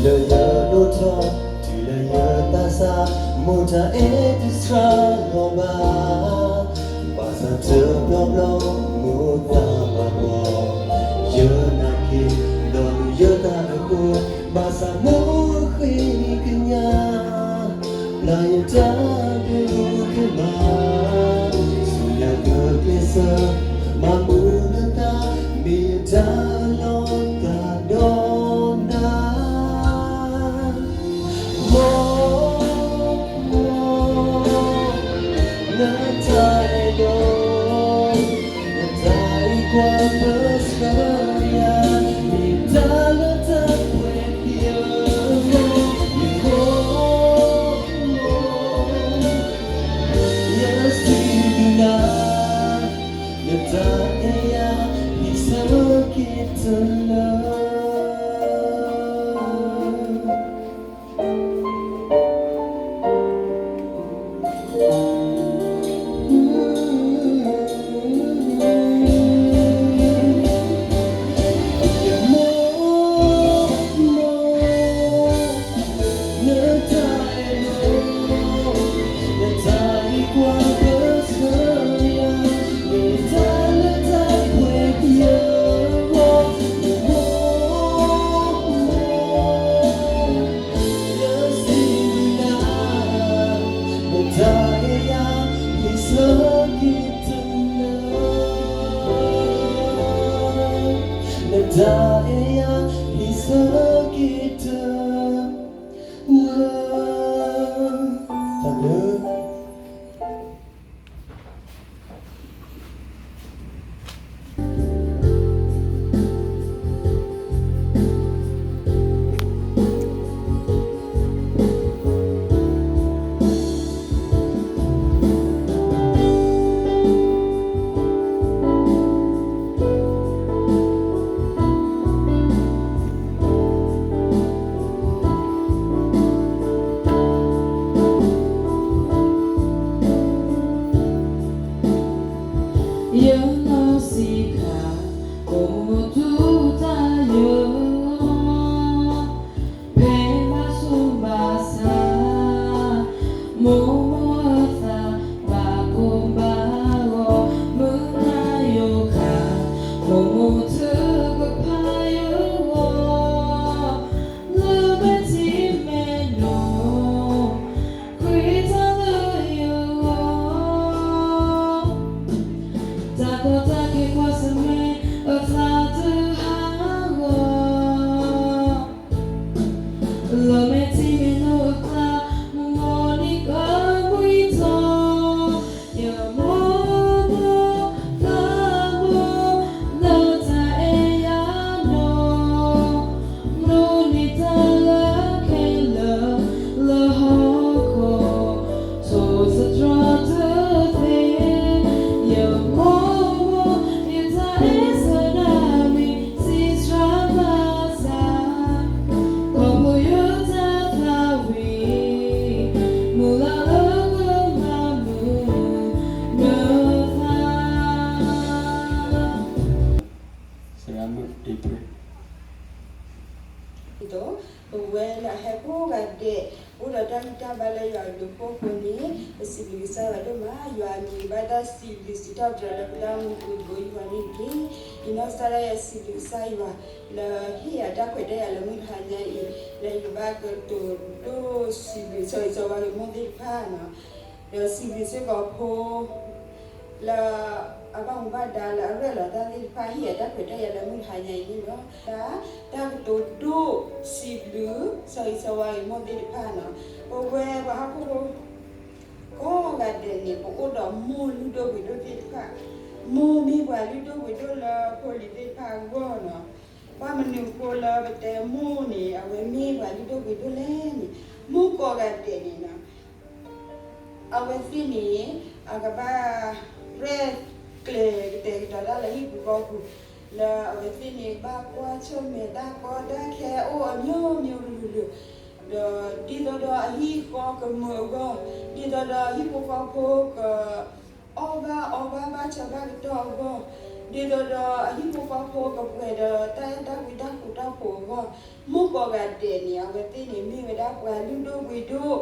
လၢယဒိၣ်ထီၣ်တုၤလၢယသးစၢ်, မိၢ်တၢ်အဲၣ်တစှၤလီၤဘၣ်, ဘၣ်ဆၣ်တဘျီဘျီ မိၢ်သးဘၣ်ပှီၢ်, ယနာ်က့ၤဒီးယသးအဃိ, ဘၣ်ဆၣ်မိၢ်ဃ့ကညး ပျၢ်ယတၢ်ဒုးကမၣ်, ဆူညါကကျဲးစၢး, မၤမုာ်နသး, မ့ၢ်ယတၢ်လီၤသးဒီးနၤ. မိၢ်, မိၢ်, နတၢ်အဲၣ်ဒိး, နတၢ်အံၤကွၢ်ပဆၢယၤ, မ့ၢ်တၢ်လၢတၢ်ပှဲၤယဂီၢ်, ယမိၢ်, မိၢ် ယစံးဘျုးနၤ, နတၢ်အဲၣ်ယၤ ဟ့ၣ်ဆၢက့ၤတလၢ. နတၢ်အဲၣ်ယၤ ဟ့ၣ်ဆၢက့ၤတလၢ, နတၢ်အဲၣ်ယၤ ဟ့ၣ်ဆၢက့ၤတလၢ. တၢ်ဘျုး. ယနီၢ်ဆံးခါ မိၢ်မိၢ်တူၢ်တၢ်ယဂီၢ်, ဖဲဘၣ်ဆိၣ်ဘၣ်ဆါ, မိၢ်မိၢ်အသးဘၣ်ကိၢ်ဘၣ်ဂီၤ, မုၢ်နၤယိၤခါ, မိၢ်မိၢ်ထုကဖၣ်ယဂီၢ်, လၢမဲာ်ထံမဲာ်နိ ဃ့တၢ်လၢယဂီၢ်, တၢ်ကီတၢ်ခဲကွၢ်ဆၢၣ်မဲာ်အသးတဟးဂီၤ, လၢမဲာ်ထံမဲာ်နိအကျါ မုၢ်မုၢ်နံၤကဘှံးထီၣ်, ယမိၢ်မိၢ်သးဘိ လၢတၢ်အဲၣ်ယၤနီၢ် မုၢ်နံၤတၢ်လၢခဲလၢာ်လၢဟီၣ်ခိၣ်, ထိၣ်သတြီၤတသ့, ယမိၢ်မိၢ် ယတၢ်အဲၣ်ဆၢနၤမံၤ စံးဆှၢဘၣ်ဆၣ်, ခီဖျိယတၢ်သးဝံၣ် မုၢ်လၢ်လၢကမၤမုာ်နသး. Sarah Murray April. ပဝဲလၢအဟဲကိးဂၤဒဲး အိၣ်ဒီးတၢ်ဂံၢ်တၢ်ဘါလၢယွၤအဘျုးအဖှိၣ်အဃိန့ၣ် ပစံးဘျုးကစၢ်ယွၤဒိၣ်မး, ယွၤအမံၤဘၣ်တၢ်စံးဘျုးစံးထီၣ်ပတြၢၤလၢပတၢ်အိၣ်မူပူၤဒိၣ်ယွၤန့ၣ်တက့ၢ်. ယနီၢ်ကစၢ်ဒၣ်ယဲစံးဘျုးကစၢ်ယွၤ လၢဟ့ၣ်ယၤတၢ်ခွဲးတၢ်ယာ်လၢမုၢ်တဟါညါအံၤ လၢယကဘၣ်ကတိၤဒိစံးဘျုး ဆၢဂ့ၤဆၢဝါက့ၤမိၢ်သ့ၣ်တဖၣ်န့ၣ်, ဒီးစံးဘျုးစ့ၢ်ကီးဖိ လၢအဘၣ်မူဘၣ်ဒါလၢအရ့လိာ်တၢ်သ့ၣ်တဖၣ် ဟ့ၣ်ယၤတၢ်ခွဲးတၢ်ယာ်လၢမုၢ်တဟါညါအံၤန့ၣ်လီၤ. တၢ်ကတိၤဒိစံးဘျုး ဆၢဂ့ၤဆၢဝါက့ၤမိၢ်သ့ၣ်တဖၣ်န့ၣ်, ပဝဲပှၤဟီၣ်ခိၣ်ဖိ ကိးဂၤဒဲးန့ၣ် ပအိၣ်ဒီးမိၢ်လုၢ်ဒိၣ်ပှ့ၤဒိၣ်သ့ၣ်တဖၣ်, မိၢ်မ့ၢ်ပှၤလုၢ်ဒိၣ်ပှ့ၤဒိၣ်လၢဖိလံၤသ့ၣ်တဖၣ်အဂီၢ်န့ၣ်, ဘၣ်မနုၤအဃိလၢပတဲမိၢ်န့ၣ် အဝဲမ့ၢ်ပှၤလုၢ်ဒိၣ်ပှ့ၤဒိၣ်လဲၣ်န့ၣ်, မိၢ်ကိးဂၤဒဲးန့ၣ် အဝဲသ့ၣ်န့ၣ် အကဘၣ်ရဲၣ်ကျဲၤကတဲာ်ကတီၤတၢ်လၢဟံၣ်ပူၤဃီပူၤ, လၢအဝဲသ့ၣ်န့ၣ် ဘၣ်ကွၢ်ဆၢၣ်မဲာ်တၢ်ကီတၢ်ခဲအိၣ်အမျိုးမျိုးကလုာ်ကလုာ်, ဒီးဒ်သိးဒီးအဟံၣ်ဃီကမုာ်အဂီၢ်, ဒ်သိးဒီးဟံၣ်ဖိဃီဖိက အီၣ်ဘၣ်အီဘၣ်ဘၣ်ဆၢဘၣ်ကတီၢ်အဂီၢ်, ဒ်သိးဒီးအဟံၣ်ဖိဃီဖိကပှဲၤဒီးတၢ်အဲၣ်တၢ်ကွံတၢ်ဃူတၢ်ဖိးအဂီၢ်, မိၢ်ကိးဂၤဒဲးန့ၣ် အဝဲသ့ၣ်န့ၣ်မ့ၢ်ဝဲဒၣ်ပှၤလုၢ်ဒိၣ်ပှ့ၤဒိၣ်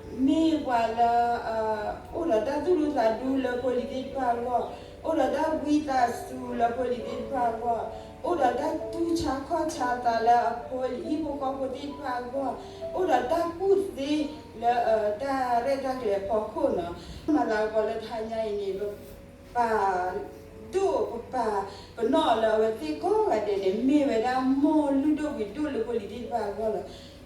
မ့ၢ်ပှၤလၢ အိၣ်ဒီးတၢ်သူၣ်ဒူသးဒူလၢဖိလံၤသ့ၣ်တဖၣ်အဂီၢ်, အိၣ်ဒီးတၢ်ဝံသးစူၤလၢဖိလံၤသ့ၣ်တဖၣ်အဂီၢ်, အိၣ်ဒီးတၢ်တူၢ်ဆါခီၣ်ဆါသးလၢအဖိလံၤဟံၣ်ဖိဃီဖိသ့ၣ်တဖၣ်အဂီၢ်, အိၣ်ဒီးတၢ်ကူၣ်သ့လၢ တၢ်ရဲၣ်တၢ်ကျဲၤအဖီခိၣ်နီၤ. မၤလၤကပီၤလၢတဟါညါအံၤန့ၣ် ပပာ်ဒိၣ်ပပာ်ပနီၣ်လၢအဝဲသ့ၣ်ကိးဂၤဒဲးန့ၣ် မ့ၢ်ဝဲဒၣ်မိၢ်လုၢ်ဒိၣ်ပှ့ၤဒိၣ်လၢဖိလံၤသ့ၣ်တဖၣ်အဂီၢ်လီၤ.